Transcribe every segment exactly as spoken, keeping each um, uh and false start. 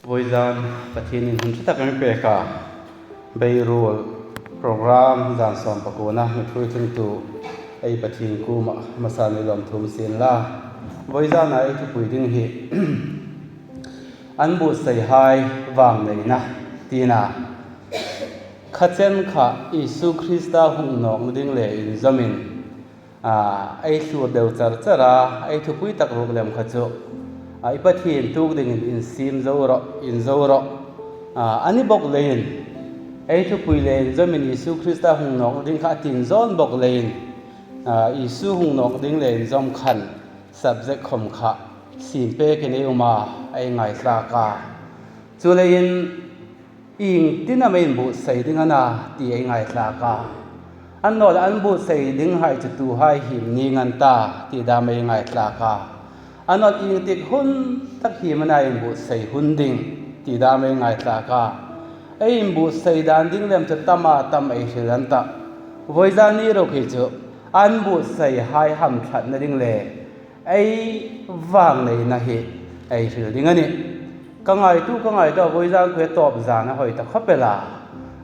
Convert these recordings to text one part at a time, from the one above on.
Vawizan Pathienin hun ṭha tak a mi pek a, Beiruol program zan sawm pakuona mi ṭhuoi tlungtu ei Pathien kuoma hmasan ei lawmthu um sien la. Vawizana ei thupui ding hi an buotsaihai vangneina tina. Kha chen kha Isu Krista hung nawkna ding le inzawmin, a, ei thlur deu char char a, ei thupui tak ruok lem kha chu, a, i Pathien tuok dingin insiem zo rawh, inzo rawh, a, a ni bawk leiin, ei thupui le inzawmin Isu Krista hung nawkna ding kha a ti inzawn bawk leiin, a, Isu hung nawkna ding le inzawm khan subject khawm kha siem pekin ei um a, ei ngaithlak a. Chuleiin, iengtin am ei inbuotsai ding a na ti ei ngaithlak a. Annawleh an buotsai dinghai chu tuhai hiem ning an ta ti dam ei ngaithlak a. Annawleh iengtik hun tak hiem a na inbuotsai hun ding ti dam ei ngaithlak a. Ei inbuotsai dan ding lem chu tam a tam ei hril an tah. Vawizan ni ruok hi chu an buotsaihai hamṭhatna ding le ei vangneina hi ei hril ding a nih. Ka ngaituo, ka ngaituo, vawizan khuo tawp zan a hoi ta khawp el a,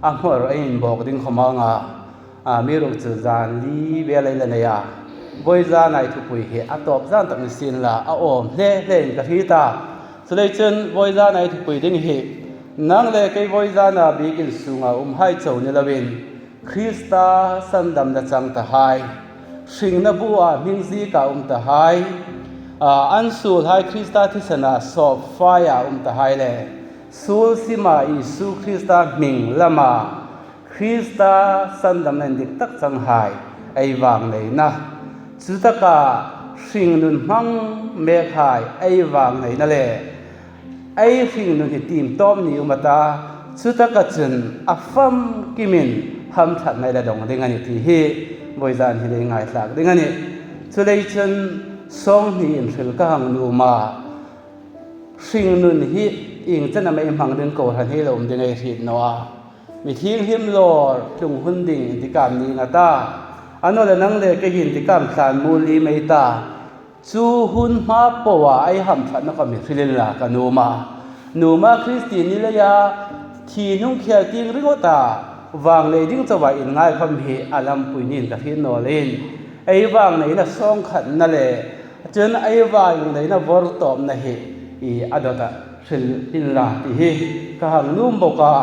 a hmawr ei inbawk ding khawm anga, a, mi ruok chu zan li vel ei la nei a. Vawizana ei thupui hi a tawp zan tak ni sien la, a awm hle hlein ka hriet a. Chuleiin chun vawizana ei thupui ding hi nang le kei vawizana biekin sunga umhai chau ni loin, Krista sandamna chang tahai, hringna bua hming zieka um tahai, a, an suolhai Krista thisena sawp faia um tahai le, suol sima Isu Krista hming lama Krista sandamna indik tak changhai ei vangneina, chutaka hringnun hmang mekhai ei vangneina le, ei hringnun hi tiem tawp ni um a ta, chutaka chun a famkimin hamṭhatna ei la dawng ding a nih ti hi vawizan hin ei ngaithlak ding a nih. Chuleiin chun sawng hni inhril ka hang nuom a, hringnun hi ieng chen am ei hmang ding kohran hi lo um ding ei hriet naw a. Mi thienghlim lawr tlung hun ding intikam ning a ta, annawleh nang le kei hi intikam tlan mu liem ei ta. Chu hun hma poa ei hamṭhatna khawm hi hril inla ka nuom a. Nuom a, Kristien ni leia thi hnung khel tieng ringawta vangnei ding chauva inngai khawm hi a lampui niin ka hriet naw leiin, ei vangneina sawng khatna le chun ei vangneina vawrtawpna hi, i, a dawta hril inla ti hi ka hang nuom bawk a.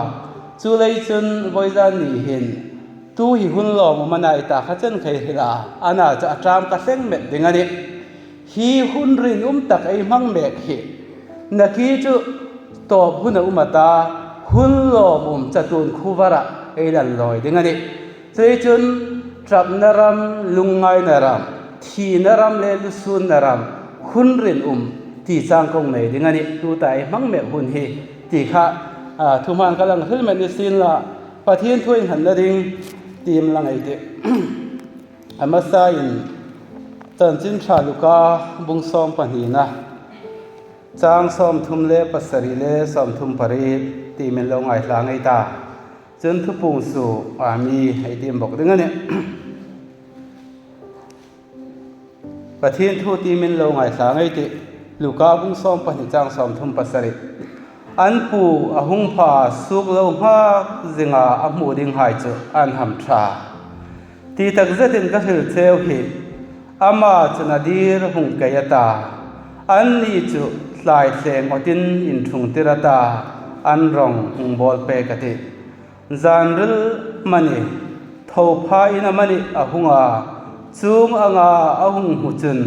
Chuleiin chun vawizan ni hin tu hi hun lawmum a na ti kha chen kha ei hril a, a na chu a ṭam ka thleng met ding a nih. Hi hun rinum tak ei hmang mek hi, nakie chu tawp hun a um a ta, hun lawmum chatuon khuo vara ei lal lawi ding a nih. Chuleiin chun ṭapna ram, lungngaina ram, thina ram le lusunna ram, hun rinum ti chang ka hung nei ding a nih, tuta ei hmang mek hun hi ti kha, a, thuhman ka la hril met ni sien la, Pathien thu inhlanna ding tiem lang ei tih. A hmasain Chanchin Ṭha Luka bung sawm pahnina, chang sawmthum le pasari le sawmthum pariet tiemin lo ngaithla ngei ei ta. Chun thupuong suok a mi ei tiem bawk ding a nih. Pathien thu tiemin lo ngaithla ngei ei tih. Luka bung sawm pahni chang sawmthum pasari. An pu a hung pha suok lo nghak zinga a hmu dinghai chu an hamṭha. Ti tak zetin ka hril cheu hi, ama chun a dir hung kei a ta, anni chu tlaithleng awtin inṭhungtir a ta, an rawng hung bawl pek a tih. Zanril amani, thopha in amani a hung a, chuong anga a hung hmu chun,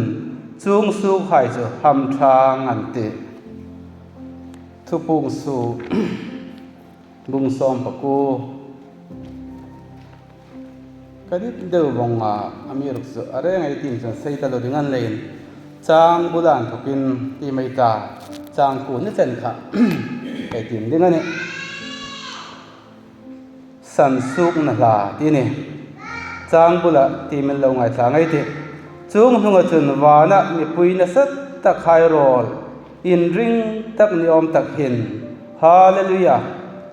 chuong suokhai chu hamṭhang an tih. Thupuong suok bung sawm pakuo. Ka dit deu vawng a, amiruokchu a reng ei tiem chun sei ta lo ding a ni leiin, chang bula inthokin tiem ei ta, chang kuo ni chen kha ei tiem ding a nih. Sansuokna hla ti a nih. Chang bula tiemin lo ngaithla ngei ei tih. Chuong hnunga chun vana mipui nasa takhai rawl inring tak ni awm tak hin, Hallelujah!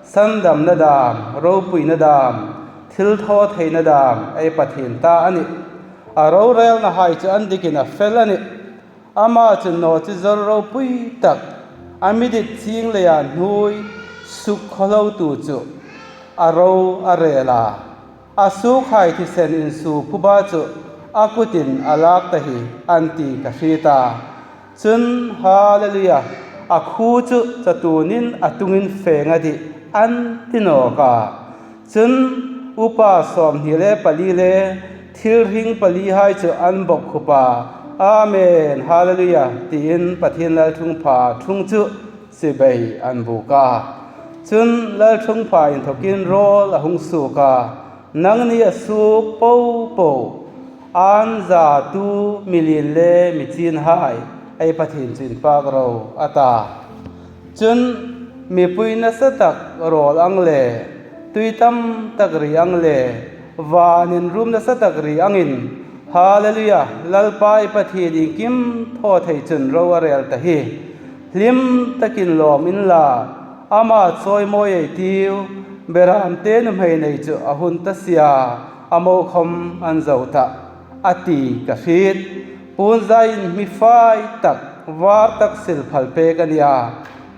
Sandamna dam, ropuina dam, thilthawtheina dam ei Pathien ta a nih. A rorelnahai chu an dikin a fel a nih. Ama chu nawchizawr ropui tak, A mi dit ching leia hnuoi suk khawlotu chu a ro a rel a, a suokhai thisen insuo phuba chu a kutin a lak ta hi an ti ka hriet a. Chun, Hallelujah, a khu chu chatuonin a tungin feng a tih an ti nawk a. Chun, upa sawmhni le pali le thilhring palihai chu an bawkkhup a, Amen, Hallelujah, tiin Pathien lalṭhungpha ṭhung chu chibai an buk a. Chun, lalṭhungpha inthokin rawl a hung suok a, Nangni a suok popo, an zatu mi lien le mi chinhai, ei Pathien chu inpak ro, a ta. Chun, mipui nasa tak rawl ang le, tui tam tak ri ang le, van inrum nasa tak ri angin, Hallelujah, Lalpa ei Pathien iengkim thaw thei chun ro a rel ta hi. Hlim takin lawm inla, ama chawimawi ei tiu, beramte nuhmei nei chu a hun ta si a, a mo khom an zo ta, a ti ka hriet. Puonzaiin mi fai tak, var tak silphal pek a ni a.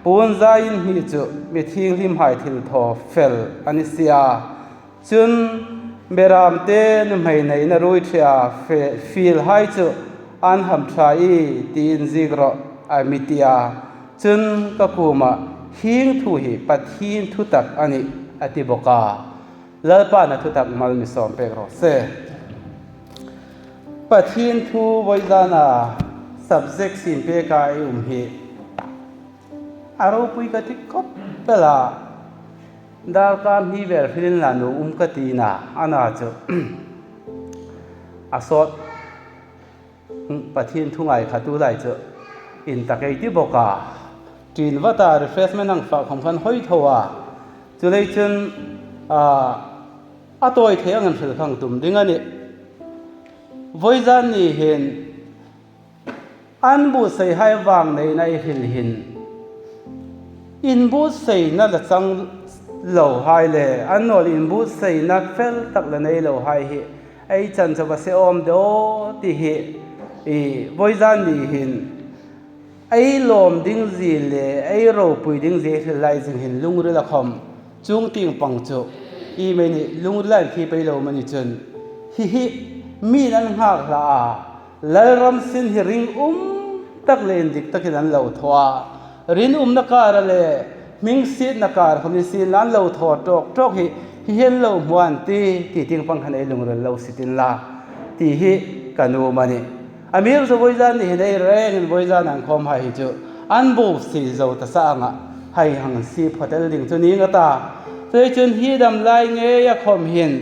Puonzaiin mi chu mi thienghlimhai thilthaw fel a ni si a. Chun, beramte nuhmei neina ruoiṭhea fe-, fielhai chu an hamṭha ie, tiin ziek rawh, a mi ti a. Chun, ka kuomah, Hieng thu hi Pathien thutak a nih, a ti bawk a. Lalpan a thutak mal mi sawm pek raw se. Pathien thu vawizana subject siem peka ei um hi a ropui ka ti khawp el a. Darkar hni vel hril inla nuom um ka ti a, a na chu a sawt Pathien thu ngai kha tu lai chu intak ei ti bawk a. Ṭin vata refreshment hang fak khom khan hoi tho a. Chuleiin chun, a, a tawi thei angin hril khang tum ding a nih. Vawizan ni hin an buotsaihai vang neina ei hril hin, inbuotsaina la chang lohai le, annawleh inbuotsaina fel tak la nei lohai hi ei chan chauh a se awm de aw ti hi, i, vawizan ni hin ei lawm ding zie le ei ropui ding zie hril lai zing hin lungrila khom chuong tieng pang chu, i, mani lungrila inthi pei lo mani chun, hi hi mi'n an nghak hlak a, Lalram sin hi ringum tak le indik takin an lo thaw a. Rinumna kara le hmingsietna kar khom ni sienla an lo thaw tawk tawk hi, hi hi an lo hmu an ti, ti tieng pang khan ei lungril lo siet inla, ti hi ka nuom a nih. Amiruokchu vawizan ni hin ei rengin vawizan ang khawmhai hi chu an buotsaih zo ta sa ang a, hai hang sie phawt el ding chu ning a ta. Chuleiin chun hi dam lai ngeia khom hin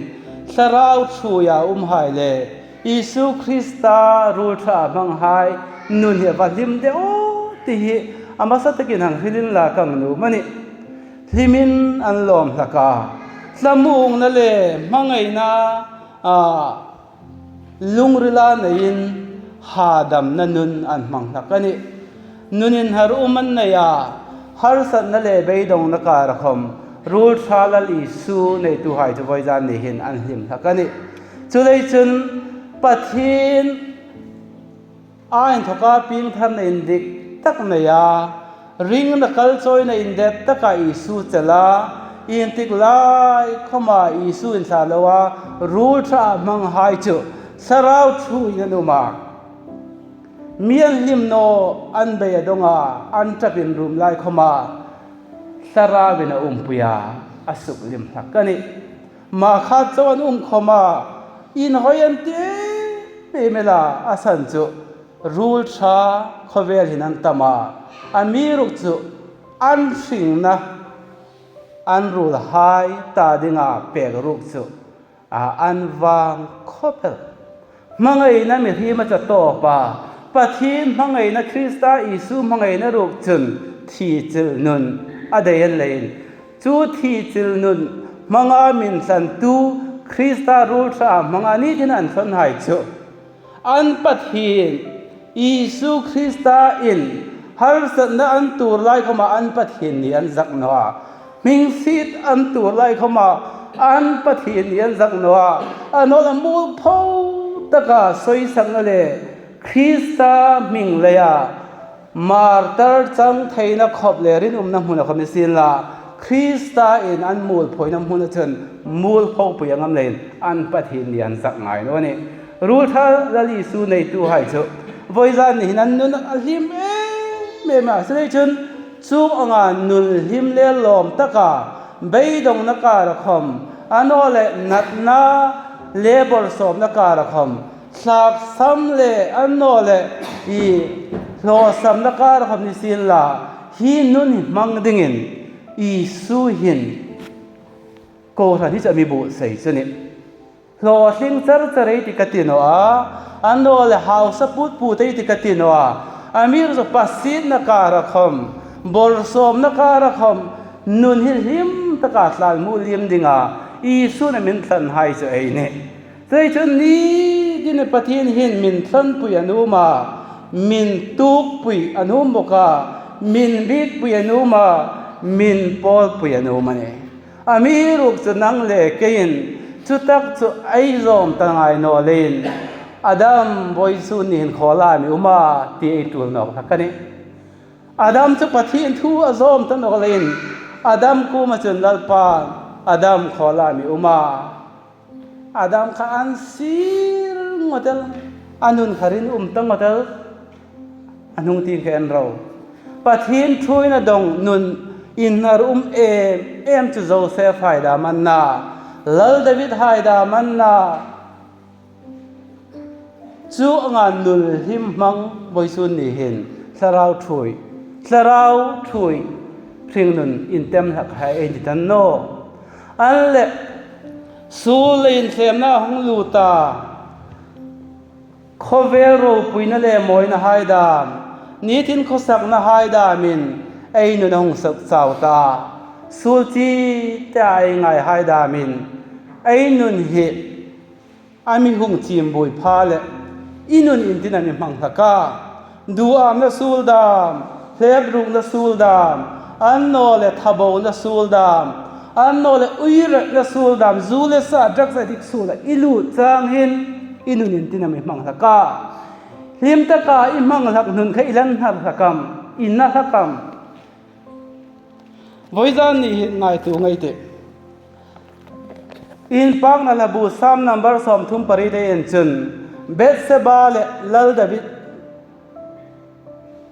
thlarau ṭhuoia umhai le Isu Krista ruolṭha hmanghai nun hi a va hlim de aw ti hi a hmasa takin hang hril inla ka nuom a nih. Hlimin an lawm hlak a, thlamuongna le hmangaina, a, lungrila neiin hadamna nun an hmang hlak a nih. Nun inhar um an nei a, harsatna le beidongna kara khom ruolṭha Lal Isu neituhai chu vawizan ni hin an hlim hlak a nih. Chuleiin chun Pathien a inthoka piengtharna indik tak neia, ringna kalchawina indet taka Isu chela, intik lai khoma Isu inthla loa ruolṭha hmanghai chu thlarau ṭhuoiin an um a. Mi an hlim naw, an bei a dong a, an ṭap inrum lai khoma thlarauin a umpui a, a suk hlim hlak a nih. Makhat chauh an um khoma inhawi an ti em em el a, a san chu ruolṭha khawvel hin an tam a, amiruokchu an hringna an ruolhai ta dinga pek ruok chu, a, an vang khawp el. Hmangaina mihriem a cha tawp a, Pathien hmangaina, Krista Isu hmangaina ruok chun thi chil nun a dei an leiin, chu thi chil nun hmanga mi inthlantu Krista ruolṭha hmanga ni dingin an thlawnhai chu an Pathien Isu Krista'n harsatna an tuor lai khoma an Pathien ni an zak naw a. Hmingsiet an tuor lai khoma an Pathien ni an zak naw a. A nawleh a muolpho taka sawisakna le Krista hming leia Martar chang theina khawp le rinumna hmuna khawm ni sien la, Krista in an muolphoina hmuna chun muolphopui a ngam leiin an Pathien ni an zak ngai naw a nih. Ruolṭha Lal Isu neituhai chu vawizan ni hin an nun a hlim em em a, chuleiin chun chuong anga nun hlim le lawm taka, beidongna kara khawm, a naw leh natna le bawrsawmna kara khawm, thlaksam le a naw leh i hlawsamna kara khawm ni sien la, hi nun hi hmang dingin Isu hin kohran hi chu a mi buotsai chu a nih. Hlawtling char char ei tih ka ti naw a, a naw leh hausa put put ei tih ka ti naw a, amiruokchu pasietna kara khawm, bawrsawmna kara khawm, nun hi hlim taka tlan hmu liem dinga Isu'n a mi tlanhai chu ei nih. Chuleiin chun ni dinin Pathien hin mi tlanpui a nuom a, mi tuokpui a nuom bawk a, mi biekpui a nuom a, mi pawlpui a nuom a nih. Amiruokchu nang le keiin chu tak chu ei zawm ta ngai naw leiin, Adam vawisun ni hin khawla am i um a ti ei tul nawk hlak a nih. Adam chu Pathien thu a zawm ta nawk leiin, Adam kuoma chun Lalpa, Adam, khawla am i um a? Adam kha an sir ngawt el, a nun kha rinum ta ngawt el, a hnung tieng kha en ro. Pathien ṭhuoina dawng nun inhnar um em em chu Joseph hai dam an na, Lal David hai dam an na. Chuong anga nun hlim hmang vawisun ni hin thlarau ṭhuoi, thlarau ṭhuoi hringnun intim hlak hai ei ni ta naw. An leh suol le inthlemna hung lut a, khawvel ropuina le mawina hai dam, nitin khawsakna hai damin ei nun a hung sak chau ta. Suol chi te ei ngai hai damin ei nun hi a mi hung chimbuoi pha leh i nun iengtin am i hmang hlak a? Duhamna suol dam, hleprukna suol dam, a naw leh thabona suol dam, a naw leh uiratna suol dam, zu le sa, drugs addict suola i lut chang hin i nun iengtin am i hmang hlak a? Hlim taka i hmang hlak nun kha i lanhnar hlak am, i na hlak am? Vawizan ni hin ngaituo ngei ei tih. Inpakna hlabu Sam number sawmthum pariet ei en chun, Bathsheba le Lal David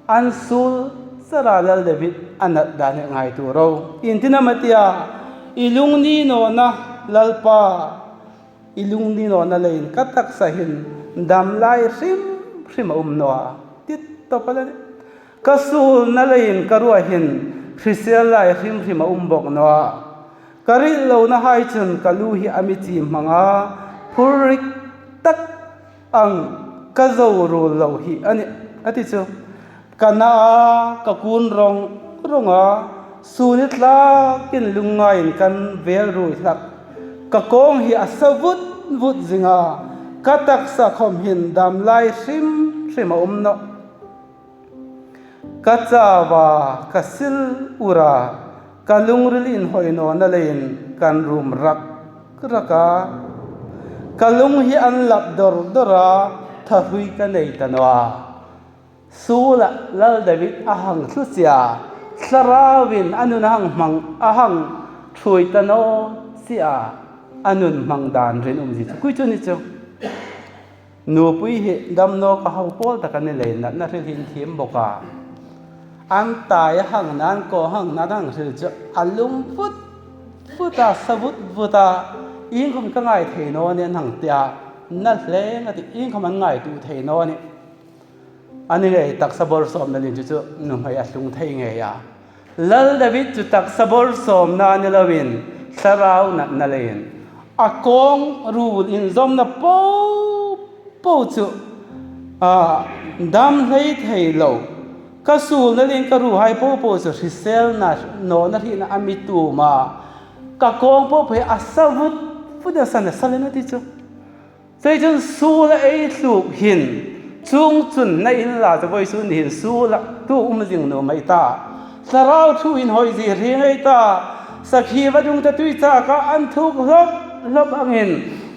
an suol chara Lal David a nat dan hi ngaituo ro. Iengtin am a ti a, i lungni nawna Lalpa, i lungni nawna leiin ka taksa hin dam lai hrim hrim a um naw a, ti tawp a la nih. Ka suolna leiin ka ruo hin hrisel lai hrim hrim a um bawk naw a. Ka rilona hai chun ka lu hi a mi chim hmang a, phurrik tak ang ka zo ruol lo hi a nih, a ti chu. Ka na a, ka kun rawng rawng a, sun hi tlakin lungngaiin ka vêl ruoi hlak. Ka kawng hi a sa vut vut zing a, ka taksa khawm hin dam lai hrim hrim a um nawh. Ka chau a, ka sil ur a, ka lungril inhawi nawna leiin ka rum rak rak a. Ka lung hi a lap dawr dawr a, thahrui ka nei ta naw a. Suola Lal David a hang thlu che a, thlarauin a nun a hang hmang, a hang ṭhuoi ta naw che a, a nun hmang dan rinum zie chu kei chu ni chu. Nupui hi damnaw ka hau pawl tak a ni leiin natna hril hi a thiem bawk a. An tai a hang na, an kawng hang na a hang hril chu a lum vut vut a, sa vut vut a, iengkhawm ka ngai thei naw a nih a hang ti a, na hleng a tih, iengkhawm an ngaituo thei naw a nih. A ni ngei, taksa bawrsawmna lien chu chu nuhmei a tlung thei ngei a. Lal David chu taksa bawrsawmna ni loin thlarau natna leiin a kawng ruol inzawmna po po chu, a, dam hlei thei lo. Ka suolna leiin ka ruohai po po chu hrisel nawna hrietna a mi tuom a. Ka kawng po po hi a sa vut vut a, sa na sa le na ti chu. Chuleiin chun suola ei tluk hin, chuong chun na inla chu vawisun ni hin suola tu um zing nuom ei ta. Thlarau thu inhawi zie hring ei ta. Sakhi vadungte tuichâka an thuk hlawp hlawp angin,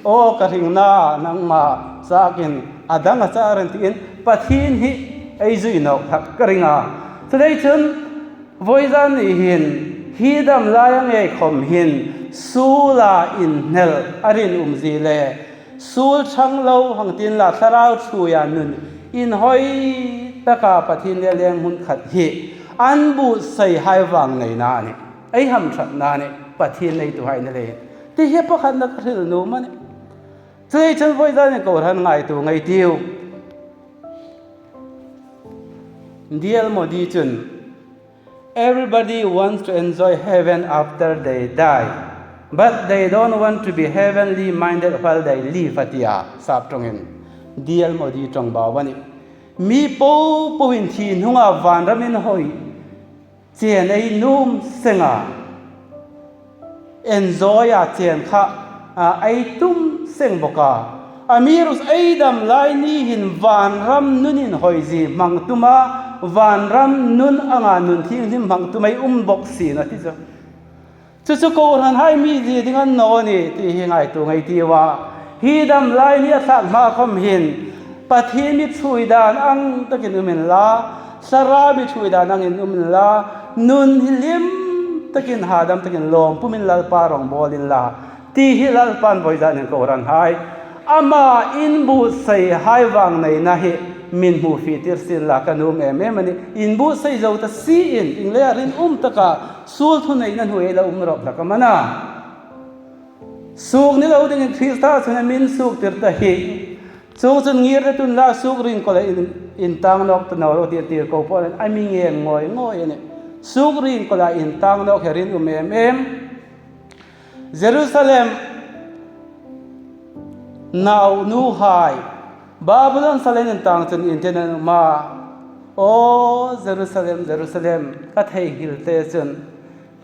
aw ka hringna, nangma châkin a dang a châr rawh tiin Pathien hi ei zui nawk hlak ka ring a. Chuleiin chun vawizan ni hin hi dam laia ngei khawm hin suol a inhnel a rinum zie le suol ṭhang lo hang tin la thlarau ṭhuoia nun inhawi taka Pathien le leng hmun khat hi an buotsaihai vang neina a nih. Ei hamṭhatna a nih, Pathien neituhai ni leiin. Ti hi pakhatna ka hril nuom a nih. Chuleiin chun vawizan ni kohran ngaituo ngei ei tiu. D L Moody chun, "Everybody wants to enjoy heaven after they die, but they don't want to be heavenly minded while they live," a ti a, sap ṭawngin. D L Moody ṭawngbau a nih. Mi popoin thi hnunga vanram inhawi chen ei nuom seng a, enjoy a chen kha, a, ei tum seng bawk a. Amiruokchu ei dam lai ni hin vanram nun inhawi zie hmang tuma, vanram nun anga nun thienghlim hmang tuma ei um bawk si a ti chu. Chu chu kohranhai mizie ding a ni naw ni ti hi ngaituo ngei ei tiu a. Hi dam lai ni a thlak hma khawm hin Pathien mi ṭhuoi dan ang takin um inla, thlarau mi ṭhuoi dan angin um inla, nun hi hlim takin, hadam takin lawm pumin Lalpa rawngbawl inla, ti hi Lalpan vawizan ni kohranhai ama inbuotsaihai vang neina hi min hmu fie tir sien la ka nuom em em a nih. Inbuotsai zo ta sien, ieng leia rinum taka suol thuneina hnuoia ei la um rawp hlak am a na? Suok ni lo dingin Krista chun a mi insuoktir ta hi. Chuongchun ngirna tun la suok ring kawla in, intang nawk ta naw ro ti tir ko po a mi ngeng ngawi ngawi a nih. Suok ring kawla intang nawk hi rinum em em. Jerusalem naunuhai Babylon salen intang chun iengtin an um a? Aw Jerusalem, Jerusalem, ka theinghil te chun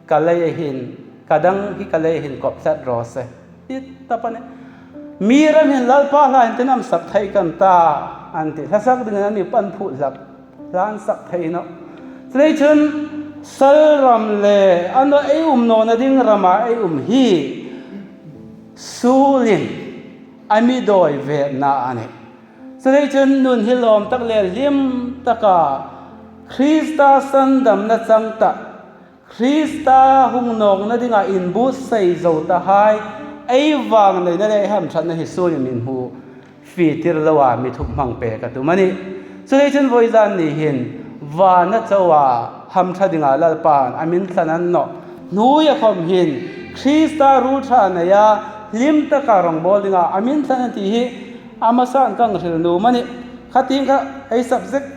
ka leia hin, ka dang hi ka leia hin kop tlat raw se, ti ta a nih. Mi ram hin Lalpa hla hin tin am sap thei kan ta, an ti. Hlasak dingin an mi pan phu hlak, hla an sak thei naw. Chuleiin chun sal ram le a naw ei um nawna ding rama ei um hi suolin a mi dawi vetna a nih. Chuleiin chun nun hi lawm tak le hlim taka Krista sandamna chang ta, Krista hung nawkna dinga inbuotsai zo tahai ei vang neina le ei hamṭhatna hi suolin min hmu fie tir loa mi thup hmang pek a tum a nih. Chuleiin chun vawizan ni hin vana chauha hamṭha dinga Lalpan a mi intlan a nawh. Hnuoia khawm hin Krista ruol ṭha neia hlim taka rawngbawl dinga a mi intlan a ti hi a hmasan ka hril nuom a nih. Kha tieng kha ei subject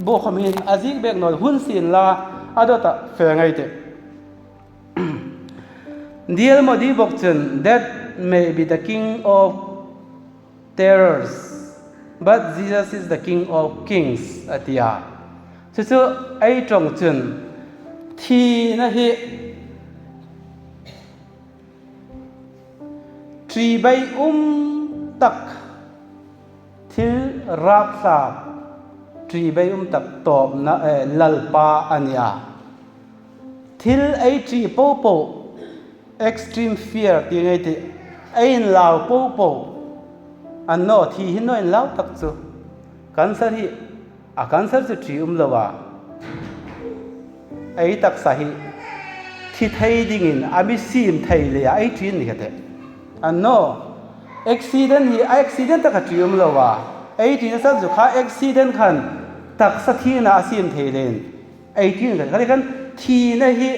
bu khawm hin a ziek bek naw hun sien la, a dawta fe ngei ei tih. D L Moody bawk chun, "Death may be the king of terrors, but Jesus is the king of kings," a ti a. Chu chu ei ṭawng chun thina hi ṭi bei um tak, thil rapthlak, ṭi bei um tak tawpna, eh, Lalpa a ni a. Thil ei ṭi po po, extreme fear ti ngei ei tih, ei inlau po po, a naw, thi hi naw inlau tak chu. Cancer hi, a cancer chu ṭi um lo a. Ei taksa hi thi thei dingin a mi siem thei leia ei ṭi ni ka ti. A naw, accident hi, a accident taka ṭi um lo a. Ei ṭina san chu kha accident khan taksa thina a siem thei leiin ei ṭi ni ka ti. Kha khan thina hi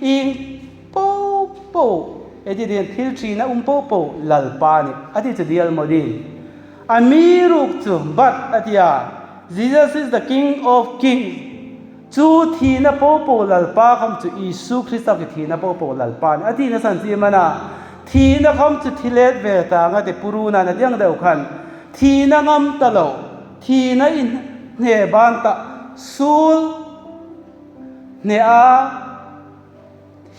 ieng po po, ei ti dingin thil ṭina um po po Lalpa a nih, a ti chu D L Moody-in. Amiruokchu, but a ti a, Jesus is the King of Kings. Chu thina po po Lalpa khawm chu Isu Krista hi thina po po Lalpa a nih. A tina san chu iem a na? Thina khawm chu thi let ve ta ngat a ti, puruna na diang deu khan. Thina ngam ta lo, thina inhne ban ta, suol hne a,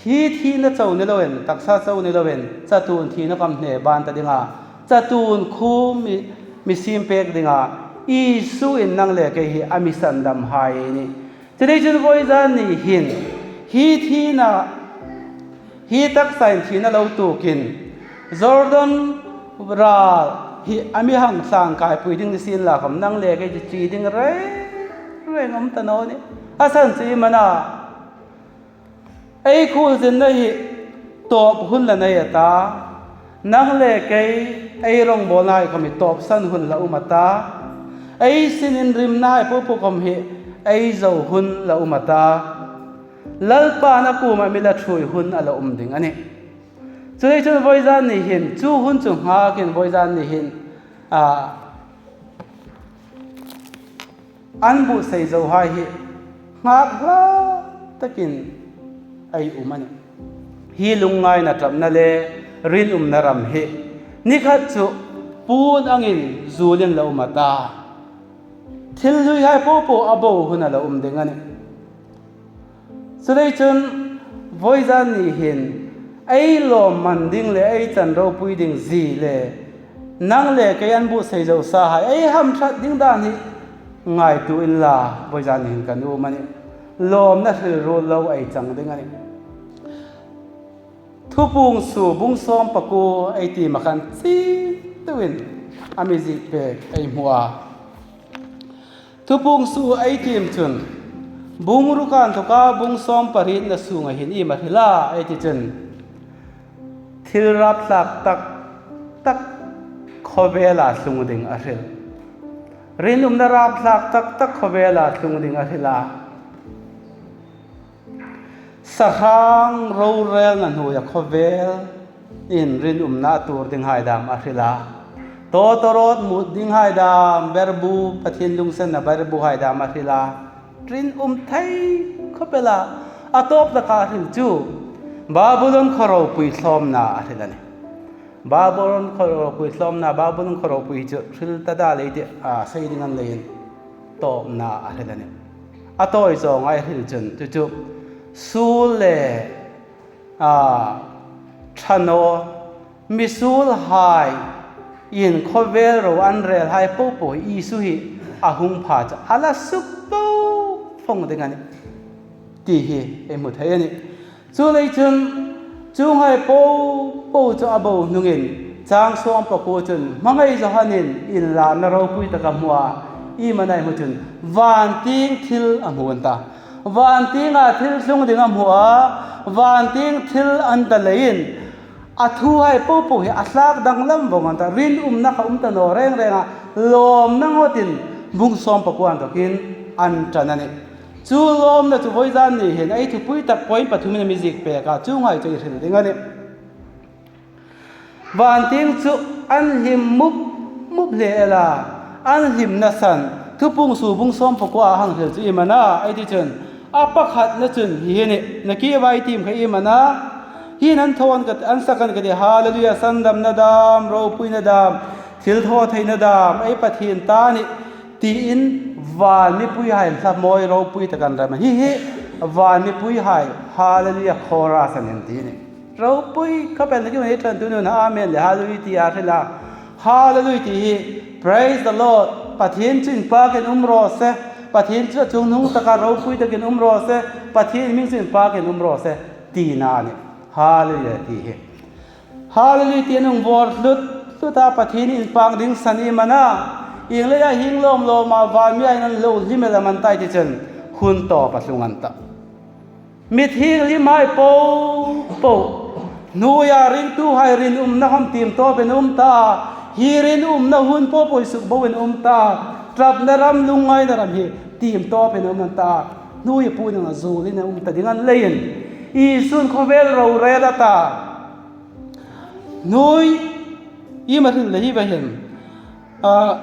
hi thina chau ni loin, taksa chau ni loin, chatuon thina khawm hne ban ta dinga, chatuon khu mi, mi siem pek dinga, Isuin nang le kei hi a mi sandamhai ei nih. Chuleiin chun vawizan ni hin, hi thina, hi taksain thina lo tuokin, Jordan ral hi a mi hang thlangkaipui ding ni sien la khawm nang le kei chu ṭi ding reng reng um ta naw ni. A san chu iem a na, ei khuolzinna hi tawp hun la nei a ta, nang le kei ei rongbawlnahai khawm hi tawpsan hun la um a ta, ei sin inrimnahai popo khawm hi ei zo hun la um a ta, Lalpa'n a kuoma mi la ṭhuoi hun a la um ding a nih. Chuleiin chun vawizan ni hin, chu hun chu nghakin vawizan ni hin, a, an buotsai zo hai hi nghak hla takin ei um a nih. Hi lungngaina ṭapna le rinumna ram hi ni khat chu puon angin zuolin la um a ta, thil hluihai popo a bo hun a la um ding a nih. Chuleiin chun vawizan ni hin ei lawmman ding le ei chan ropui ding zie le nang le kei an buotsai zo sahai ei hamṭhat ding dan hi ngaituo inla, vawizan ni hin ka nuom a nih. Lawmna hril ruol lo ei chang ding a nih. Thupuong su bung sawm pakuo ei tiem a khan chituin a mi ziek pek ei hmu a. Thupuong su ei tiem chun bung ruk a inthoka bung sawm parietna sunga hin iem a hril a ei ti chun, thil rapthlak tak tak khawvela tlung ding a hril. Rinumna rapthlak tak tak khawvela tlung ding a hril a. Sahrang rorelna hnuoia khawvelin rinumna a tuor dinghai dam a hril a. Tawtawrawt mut dinghai dam, berbu, Pathien lunginsenna berbuhai dam a hril a. Rinum thei khawp el a. A tawp taka a hril chu Babulon khaw ropui tlawmna a hril a nih. Babulon khaw ropui tlawmna, Babulon khaw ropui chu hril ta dal ei ti, a, sei ding a ni leiin tawpna a hril a nih. A tawi zawnga ei hril chun chu chu suol le, a, ṭha naw, misuolhaiin khawvel ro an relhai popo hi Isu hi a hung pha chu a la suk po fawng ding a nih ti hi ei hmu thei a nih. Chuleiin chun chuonghai popo chu a bo hnungin chang sawm pakuo chun hmangai Johanin inlârna ropui tak a hmu a, iem a na ei hmu chun vantieng thil a hmu a ni ta. Vantienga thil tlung ding a hmu a, vantieng thil a ni ta leiin a thuhai popo hi a thlak danglam vawng a ni ta. Rinumna kha um ta naw reng reng a, lawmna ngawtin bung sawm pakuo a inthokin an ṭan a nih. Chu lawmna chu vawizan ni hin ei thupui tak point pathumin a mi ziek pek a, chuonghai chu ei hril ding a nih. Vantieng chu an hlim mup mup hle el a, an hlimna san Thupuong su bung sawm pakuoa hang hril chu iem a na ei ti chun, a pakhatna chun hi hi a nih, nakie vai tiem kha iem a na, hi an thaw an ka, an sak an ka ti, Hallelujah, sandamna dam, ropuina dam, thilthawtheina dam ei Pathien ta a nih, tiin van mipuihai hla mawi ropui tak an rem a. Hi hi van mipuihai Hallelujah chorus an ti a nih. Ropui khawp el, nakie vai ṭantu nun Amen le Hallelujah ti a hril a. Hallelujah ti hi Praise the Lord, Pathien chu inpakin um raw se, Pathien chu a chungnung taka ropui takin um raw se, Pathien hming chu inpakin um raw se tina a nih. Hallelujah ti hi. Hallelujah ti an hung vawr hlut hlut a, Pathien inpak ding san iem a na, ieng leia hieng lawm lawma van mihaiin an lo hlim el am a ni ta ei ti chun hun tawp a tlung a ni ta. Mithienghlimhai popo, hnuoia ringtuhai rinumna khawm tiem tawpin um ta, hi rinumna hun popo hi sukboin um ta, ṭapna ram lungngaina ram hi tiem tawpin um a ni ta, hnuoi puon anga zuolin um ta ding a ni leiin Isun khawvel rorel a ta. Hnuoi, iem a hril le hi va hin, a,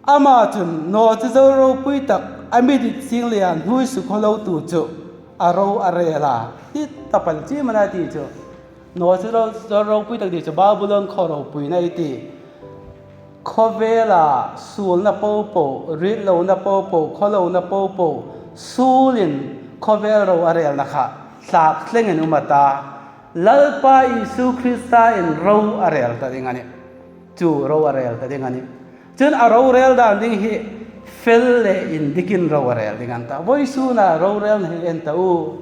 ama chun naw chu zo ropui tak, a mi dit sing leia hnuoi sukhaw lotu chu a ro a rel a, ti ta pal chi mana ti chu. Naw chu ro, zo ropui tak ti chu Babulon khaw ropuina ei ti. Khawvela suolna popo, ritlona popo, khawlona popo, suolin khawvel ro a relna kha thlak thlengin um a ta. Lalpa Isu Kristain ro a rel ta ding a nih. Chu ro a rel ta ding a nih. Chun a rorel dan ding hi fel le indikin ro a rel ding a ni ta. Vawisuna rorelna hi en ta u.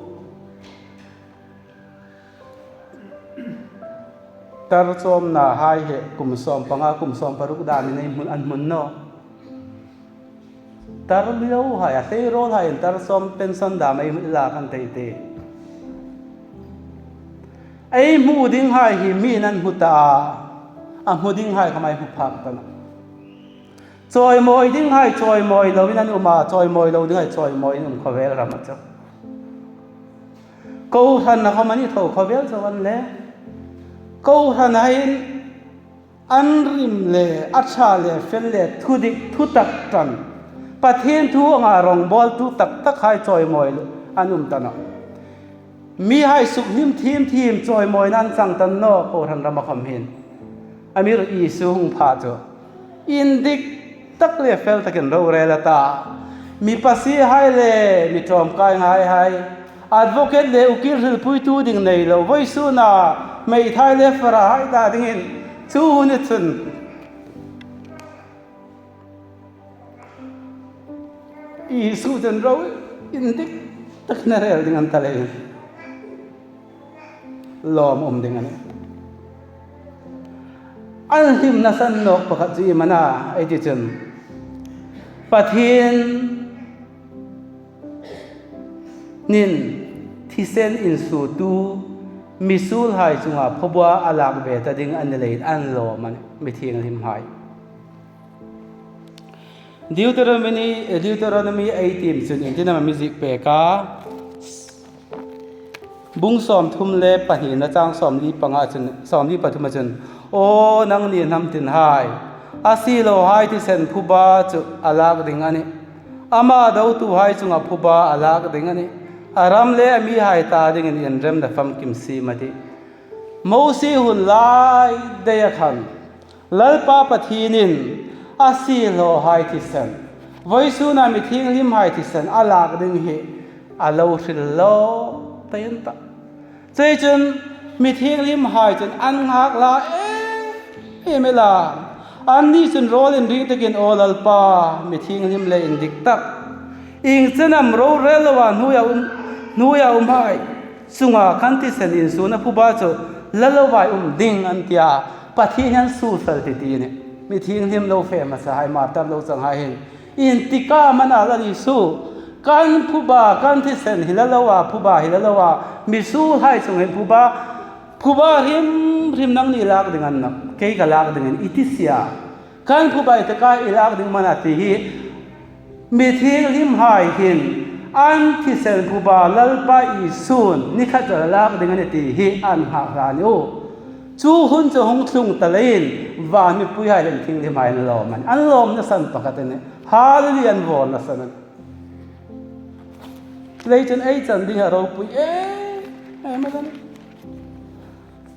Tar chawmnahai hi kum sawm panga, kum sawm paruk danin ei hmun, an hmun naw. Tar lo hai, a hlei rawl hai, tar sawm pension dam ei la kan tei tei. Ei hmu ding hai hi mi'n an hmu ta a, a hmu ding hai khawm ei hmu phak ta nawh. Chawimawi ding hai chawimawi loin an um a, chawimawi lo ding hai chawimawiin um khawvel rama chu. Kohranna khawm an ni tho khawvel chu an le. Kohran haiin an rim le, a ṭha le, fel le, thudik, thutak ṭan. Pathien thu anga rawngbawltu tak tak hai chawimawi lo an um ta nawh. Mihai sukhlim thim thim chawimawiin an chang ta nawh, kohran rama khawm hin. Amir Isu hung pha chu. Indik tak le fel takin rorel a ta. Mi pasie hai le, mi ṭawmkainghai hai. Advocate le ukil hrilpuitu ding nei lo. Vawisuna, hmeithai le fara hai ta dingin. Chu hun ni chun. Isu chun ro indik takin a rel ding a ni ta leiin. Lawm um ding a nih. An hlimna san nawk pakhat chu iem a na ei ti chun. Pathienin thisen insuotu misuol hai chunga phuba a lak ve ta ding a ni leiin an lawm a nih, mi thienghlim hai. Deuteronomy, Deuteronomy eighteen chun iengtin am a mi ziek pek a. Bung sawmthum le pahnina chang sawmli panga chun, sawmli pathuma chun, "Aw nangni hnam tin hai, a siehlawhai thisen phuba chu a lak ding a nih. Ama dotuhai chunga phuba a lak ding a nih. A ram le a mihai ta dingin inremna famkim siem," a ti. Mosie hun lai deia khan, Lalpa Pathienin a siehlawhai thisen, vawisuna mi thienghlimhai thisen a lak ding hi a lo hril lawk ta a nih. Chuleiin chun mi thienghlimhai chun an nghak la em em el a. Anni chun rawl inring takin, "Aw Lalpa, mi thienghlim le indik tak, ieng chen am rorel loa hnuoia um, hnuoia umhai chunga kan thisen insuona phuba chu la lo vai um ding," an ti a. Pathien an suol fel ti ti a nih. Mi thienghlim lo fe hmasahai, martar lo changhai hin, intik am a na Lal Isu, kan phuba, kan thisen hi la loa, phuba hi la loa, misuolhai chung hin phuba, phuba hrim hrim nangni lak ding a ni nawh, kei ka lak ding a nih, i ti si a. Kan phuba i taka i lak ding am a na ti hi, mi thienghlimhai hin an thisen phuba Lalpa Isun ni khat chu a lak ding a nih ti hi an nghak hlak a nih. Chu hun chu hung tlung ta leiin van mipuihai le thienghlimhai an lawm a nih. An lawmna san pakhat a nih. Hallelujah, an vawrna san a nih. Chuleiin chun ei chan ding a ropui em em a nih.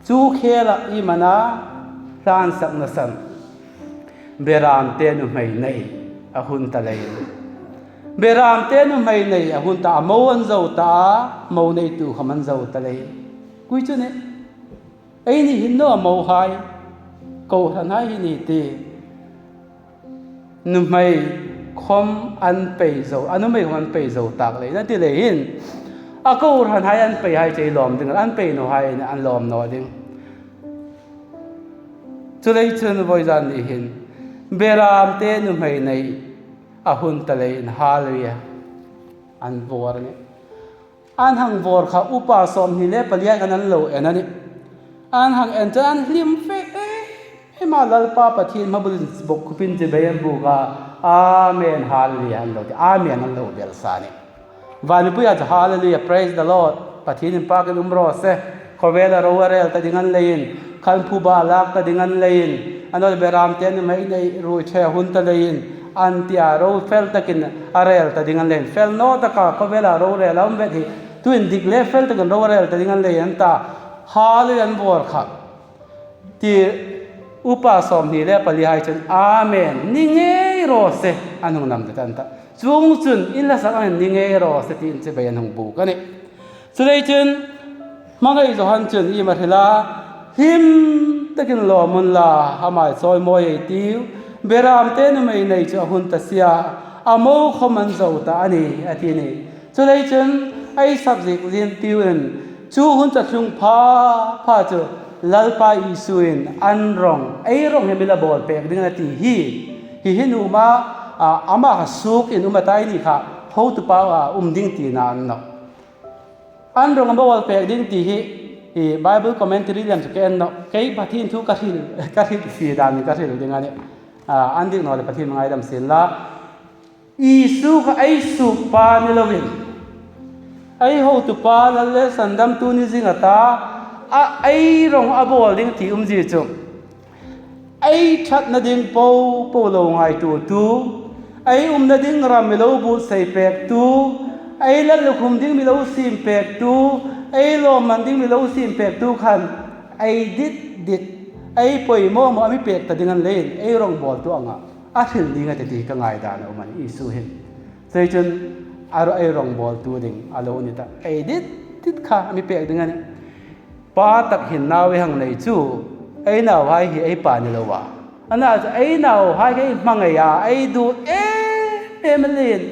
Chu khela iem a na, hlan sakna san. Beramte nuhmei nei a hun ta leiin. Beramte nuhmei nei a hun ta, a mo an zo ta, mo neitu khawm an zo ta leiin. Kei chu nih, eini hin naw mohai, kohranhai hi ni ti. Nuhmei khawm an pei zo, a nuhmei khawm an pei zo tak leiin, a ti leiin, a kohranhai an peihai chu ei lawm ding, an pei nawhai an lawm naw ding. Chuleiin chun vawizan ni hin, beramte nuhmei nei a hun ta leiin, hallelujah, an vawr a nih. An hang vawr kha upa sawmhni le pali hai khan an lo en a nih. An hang en chun an hlim fe em em a, Lalpa Pathien hmabuin bawkkhup in chibai an buk a, amen, hallelujah an lo ti, amen an lo bel sa a nih. Van mipuihai chu hallelujah, praise the Lord, Pathien inpakin um raw se. Khawvela ro a rel ta ding a ni leiin, kan phuba lak ta ding a ni leiin, a nawleh beramte nuhmei nei ruoi ṭhe a hun ta leiin, an ti a, ro fel takin a rel ta ding a ni leiin, fel naw taka khawvela ro rel a um vet hi, tuhin dik le fel takin ro a rel ta ding a ni leiin an ta, hallelujah an vawr kha. Ti upa sawmhni le palihai chun, amen, ni ngei raw se, an hung nam ta an ta. Chuongchun, in la sak angin ni ngei raw se tiin chibai an hung buk a nih. Chuleiin chun, hmangai Johan chun iem a hril a, hlim takin lawm unla, ama chawimawi ei tiu, beramte nuhmei nei chu a hun ta si a, a mo khawm an zo ta a nih, a ti a nih. Chuleiin chun, ei subject zin tiuin, chu hun chu a tlung pha pha chu, Lalpa Isuin an rawng, ei rawng hi mi la bawl pek ding a ti hi, hi hi nuom a, A, ama kha suokin um a ta, eini kha hotupa a um ding tina a ni nawh. An rong a bawl pek ding ti hi, hi Bible commentary lem chu ka en nawh. Kei Pathien thu ka hril, ka hril si dan ka hril ding a nih. A, an dik naw leh Pathien ngaidam sien la. Isu kha ei suokpa ni loin, ei hotupa, lal le sandamtu ni zing a ta, a, ei rong a bawl ding ti umzie chu, ei ṭhatna ding po po lo ngaituotu, ei umna ding ram mi lo buotsai pektu, ei lallukhum ding mi lo siem pektu, ei lawmman ding mi lo siem pektu khan ei dit dit, ei poimaw maw a mi pek ta ding a ni leiin, ei rongbawltu anga a hril ding a tih ti ka ngaidan a um a nih Isu hin. Chuleiin chun a ro-, ei rongbawltu ding a lo ni tah. Ei dit dit kha a mi pek ding a nih. Pa tak hin nau ei hang nei chu, ei nauhai hi ei pa ni lo a. Ana chu ei nauhai hi ei hmangai a, ei duot em em leiin.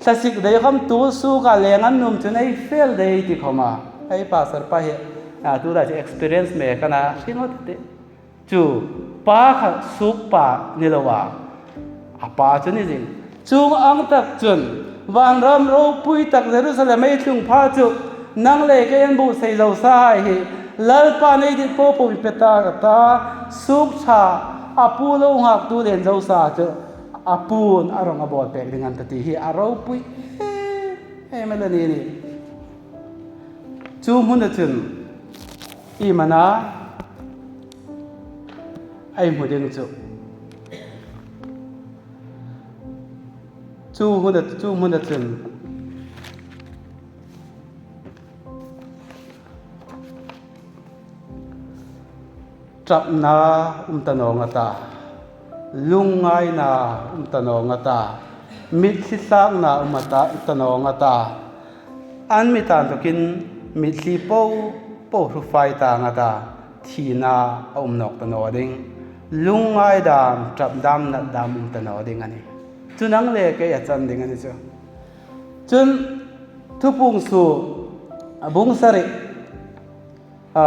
Thlasik dei khawm tu suoka leng an nuom chun ei fel dei ti khawm a. Ei pastor pa hi, a, tulai chu experience mek a na, hringot tih. Chu pa kha suokpa ni lo a, a pa chu ni zing. Chuong ang tak chun, vanram ropui tak Jerusalem ei tlung pha chu, nang le kei an buotsai zo sa hai hi, Lalpan ei dit po po mi pe ta ka ta, suok ṭha, a pu lo nghaktu le inzo sa chu, a pu'n a rong a bawl pek ding a ni ta ti hi a ropui em em a ni nih. Chu hmuna chun, iem a na ei hmu ding chu. Chu hmuna, chu hmuna chun ṭapna um ta naw nga ta, lungngaina um ta naw nga ta, mitthli tlakna um a ta, ta naw nga ta. An mit anthokin mitthli po po hru fai ta nga ta, thina a um nawk ta naw ding. Lungngai dam, ṭap dam, nat dam um ta naw ding a nih. Chu nang le kei a chan ding a ni chu. Chun Thupuongsuok, a, bung sari, a,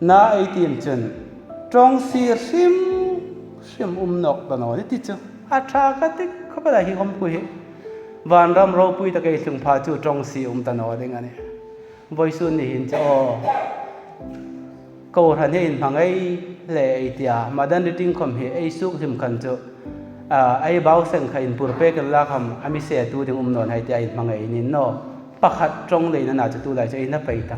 na ei tiem chun, ṭawngsie hrim hrim um nawk ta naw ni ti chu. A ṭha ka ti khawp el a hi khawm khu hi. Vanram ropui tak ei tlung pha chu ṭawngsie um ta naw ding a nih. Vawisun ni hin chu aw, kohran hi inhmangai hle ei tia, madan riting khawm hi ei suok hlim khan chu, a, ei bau seng kha inpur pek inla khawm a mi setu ding um naw ni hai tia inhmangai ni naw. Pakhat ṭawng leina na chu tulai chu ei na pei ta.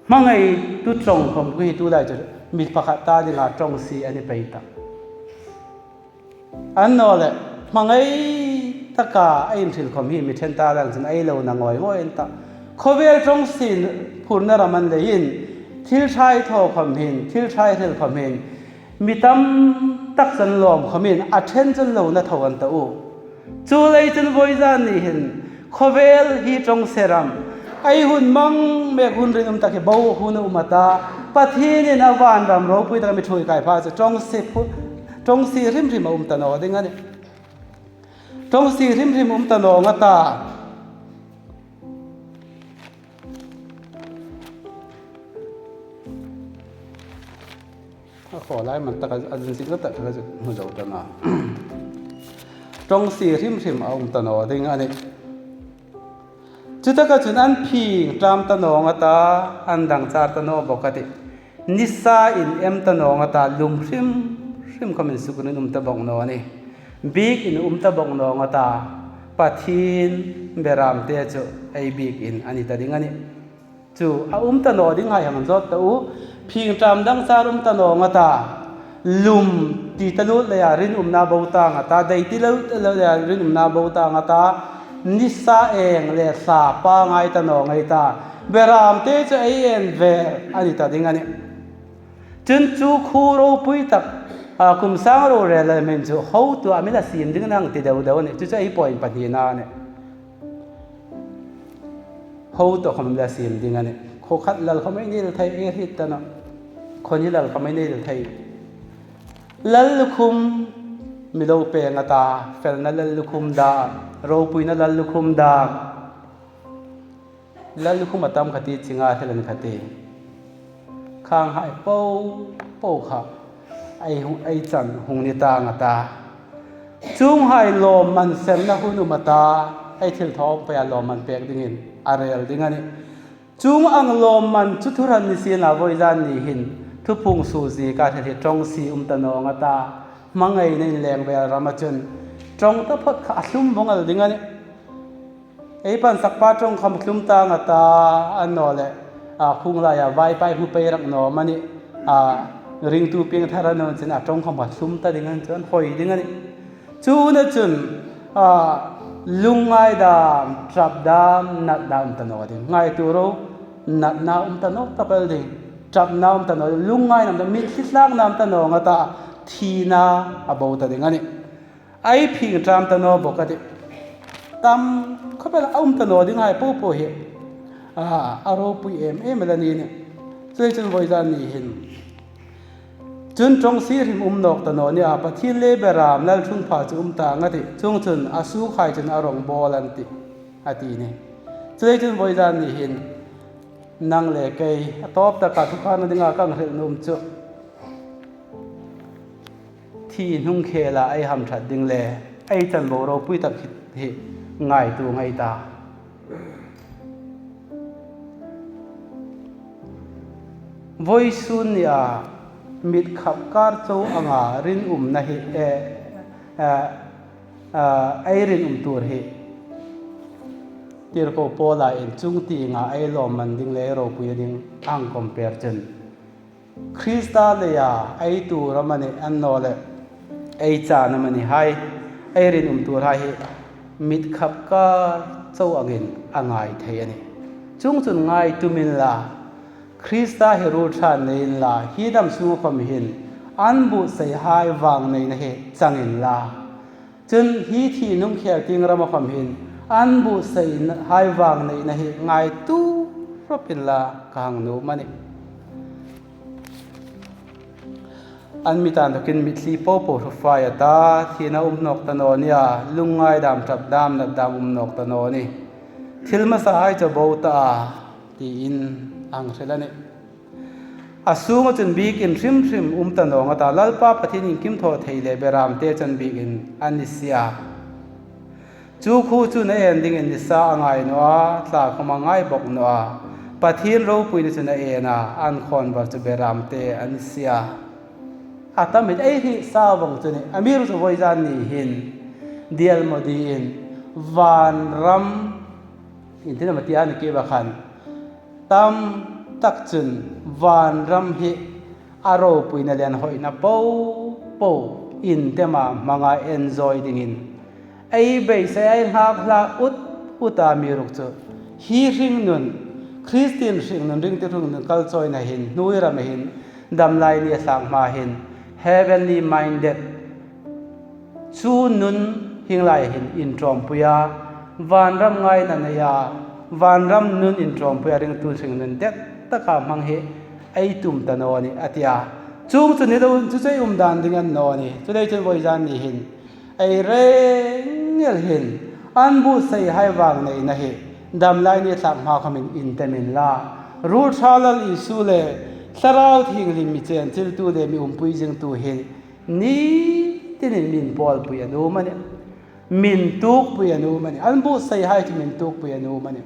Hmangaitu ṭawng khawm khu hi tulai chu mi pakhat ta dinga ṭawngsie a ni pei ta. Annawleh, hmangai taka a inhril khawm hi mi ṭhen ta dang chun ei lo na ngawi ngawi an ta. Khawvel ṭawngsie phurna ram a ni leiin, thil ṭha ei thaw khawm hin, thil ṭha ei hril khawm hin, mi tam tak chun lawm khawmin a ṭhen chun lo na thaw an ta u. Chuleiin chun vawizan ni hin khawvel hi ṭawngsie ram, ei hun hmang mek hun rinum tak hi bo hun a um a ta. Pathienin a vanram ropui taka mi ṭhuoi kai pha chu ṭawngsie phu-, ṭawngsie hrim hrim a um ta naw ding a nih. Ṭawngsie hrim hrim um ta naw nga ta. A khaw lai man taka a zin zing tak kha chu hmu zo ta na. Ṭawngsie hrim hrim a um ta naw ding a nih. Chutaka chun an phing ṭam ta naw nga ta, an dang char ta naw bawk a tih. Nisa in em ta naw nga ta, lum hrim hrim khawmin sukrin um ta bawk naw a nih. Biekin um ta bawk naw nga ta, Pathien beramte chu ei biekin a ni ta ding a nih. Chu a um ta naw ding hai hang zawt ta u, phing ṭam dang char um ta naw nga ta, lum ti ta lut leia rinumna bo ta nga ta, dei ti lo ta lo leia rinumna bo ta nga ta, nisa eng le thla pangngai ta naw nga ta, beramte chu ei en ve a ni ta ding a nih. Chun chu khu ropui tak, a, kum sang ro rel lem hin chu hotu a mi la siem ding nang ti deu deu a nih. Chu chu ei point pahnina a nih. Hotu khawm la siem ding a nih. Khaw khat lal khawm ei nei thei, ei hriet ta naw. Khaw hni lal khawm ei nei thei. Lallukhum mi lo pe nga ta, felna lallukhum dam, ropuina lallukhum dam. Lallukhum a tam kha ti, chinga hril an kha ti. Khanghai po po kha ei hung, ei chan hung ni tang a ta. Chuonghai lawmman serna hun um a ta, ei thilthaw peia lawmman pek dingin a rel ding a nih. Chuong ang lawmman chu thuran ni sienla, vawizan ni hin Thuphung suzie ka thil hi ṭawng si um ta nawng a ta. Hmangaina inleng vel rama chun ṭawng taphawt kha a hlum vawng el ding a nih. Ei pansakpa ṭawng khawm hlum tang a ta, annawleh, a, khung laia vaipai hmu pei rak naw am a nih, a, ringtu piengthar a nun chin a ṭawng khawm kha hlum ta ding a nih, chun hawi ding a nih. Chu ni chun, a, lungngai dam, ṭap dam, nat dam um ta naw ding. Ngaituo ro, natna um ta naw ta pal ding. Ṭapna um ta naw, lungngaina um ta, mitthli tlakna um ta nawng a ta, thina a bo ta ding a nih. Ei phing ṭam ta naw bawk a tih. Tam khawp el a um ta naw dinghai popo hi, a, a ropui em em el a ni nih. Chuleiin chun vawizan ni hin chun ṭawng si hrim um nawk ta naw nia, Pathien le beram lalṭhungpha chu um tang a tih. Chuongchun a sukhai chun a rawng bawl an tih, a ti nih. Chuleiin chun vawizan ni hin nang le kei a tawp taka thukarna dinga ka hang hril nuom chu, thi hnung khela ei hamṭhat ding le ei chan bo ropui tak hi, hi ngaituo ngei ei ta. Vawisun nia mit khap kar chau anga rinumna hi, e, e, e, ei rinum tur hi tirko Paula'n chuong tienga ei lawmman ding le ropui ding a hang compare chun, Krista leia ei tuor amanih, annawleh ei chan amanihai, ei rinum turhai hi mit khap kar chau angin a ngai thei a nih. Chuongchun ngai tum inla, Krista hi ruolṭha nei inla, hi dam sunga khawm hin an buotsaihai vangneina hi chang inla, chun hi thi hnung khel tieng rama khawm hin an buotsaihnai vangneina hi ngaituo rawp inla ka hang nuom a nih. An mit anthokin mitthli popo hru fai a ta, thina um nawk ta naw nia, lungngai dam, ṭap dam, nat dam um nawk ta naw nih. Thil hmasahai chu a bo ta a, tiin a hang hril a nih. A sunga chun biekin hrim hrim um ta nawng a ta, Lalpa Pathien iengkim thaw thei le beramte chun biekin an ni si a. Chu khu chu a en dingin nisa a ngai naw a, tla khawm a ngai bawk naw a. Pathien ropuina chun a en a, an khawnvar chu beramte an ni si a. A tam hi ei hriet sa vawng chu a nih, amiruokchu vawizan ni hin Dial Modi-in vanram, inthieng am a ti a ni kei va khan, tam tak chun vanram hi a ropuina le an hawina popo inthienga hmanga enjoy dingin ei beisei, ei nghak hlak ut uta, amiruokchu hi hringnun, Kristien hringnun, ringtu hringnun kalchawina hin hnuoi rama hin, damlai ni a tlak hma hin heavenly minded chu nun hieng laia hin inṭawmpuia, vanram ngaina neia, vanram nun inṭawmpuia ringtu hringnun det taka hmang hi ei tum ta naw nih, a ti a. Chuongchun ni lo, chu chu ei um dan ding a ni naw nih. Chuleiin chun vawizan ni hin ei rengin hin an buotsaihai vangneina hi damlai ni tlak hma khawmin inthim inla, ruolṭha Lal Isu le Thlarau Thienghlim mi chenchiltu le mi umpui zingtu hi ni tinin mi inpawlpui a nuom a nih. Mi intuokpui a nuom a nih. An buotsaihai chu mi intuokpui a nuom a nih.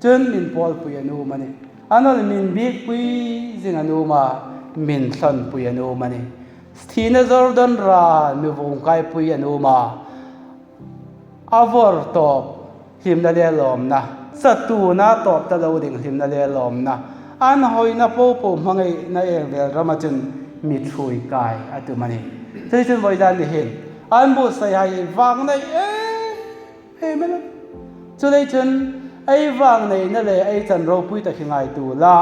Chun mi inpawlpui a nuom a nih. Annawleh mi inbiekpui zing a nuom a, mi inthlawnpui a nuom a nih. Thina Jordan ran mi vawngkaipui a nuom a, a vawrtawp hlimna le lawmna, chatuona tawp ta lo ding hlimna le lawmna, an hawina popo hmangaina en vel rama chun mi ṭhuoi kai a tum a nih. Chuleiin chun vawizan ni hin an buotsaihai vangnei em em el. Chuleiin chun ei vangneina le ei chan ropui tak hi ngaituo la,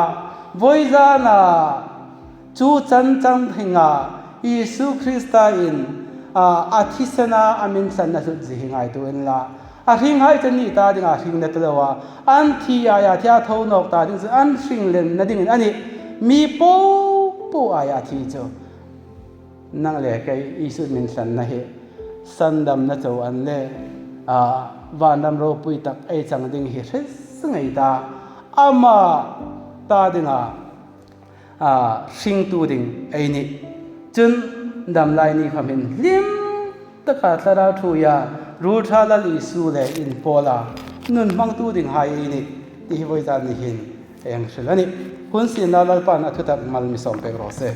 vawizana chu chan chang hringa Isu Krista'n, a, a thisena a mi inthlanna hlut zie hi ngaituo inla, a hringhai chu an ni ta dinga hringna ti loa, an thi aia thia tho nawk ta ding chu an hringlenna dingin a nih. Mi popo aia thi chu nang le kei Isu mi inthlanna hi sandamna chau a ni le, a, vanram ropui tak ei chang ding hi hre zing ei ta, ama ta dinga, a, hringtu ding ei nih. Chun, damlai ni khawm hin hlim taka thlarau ṭhuoia, ruolṭha Lal Isu le inpawla nun hmangtu dinghai ei nih ti hi vawizan ni hin ei hang hril a nih. Hun sienla Lalpan a thutak mal mi sawm pek raw se.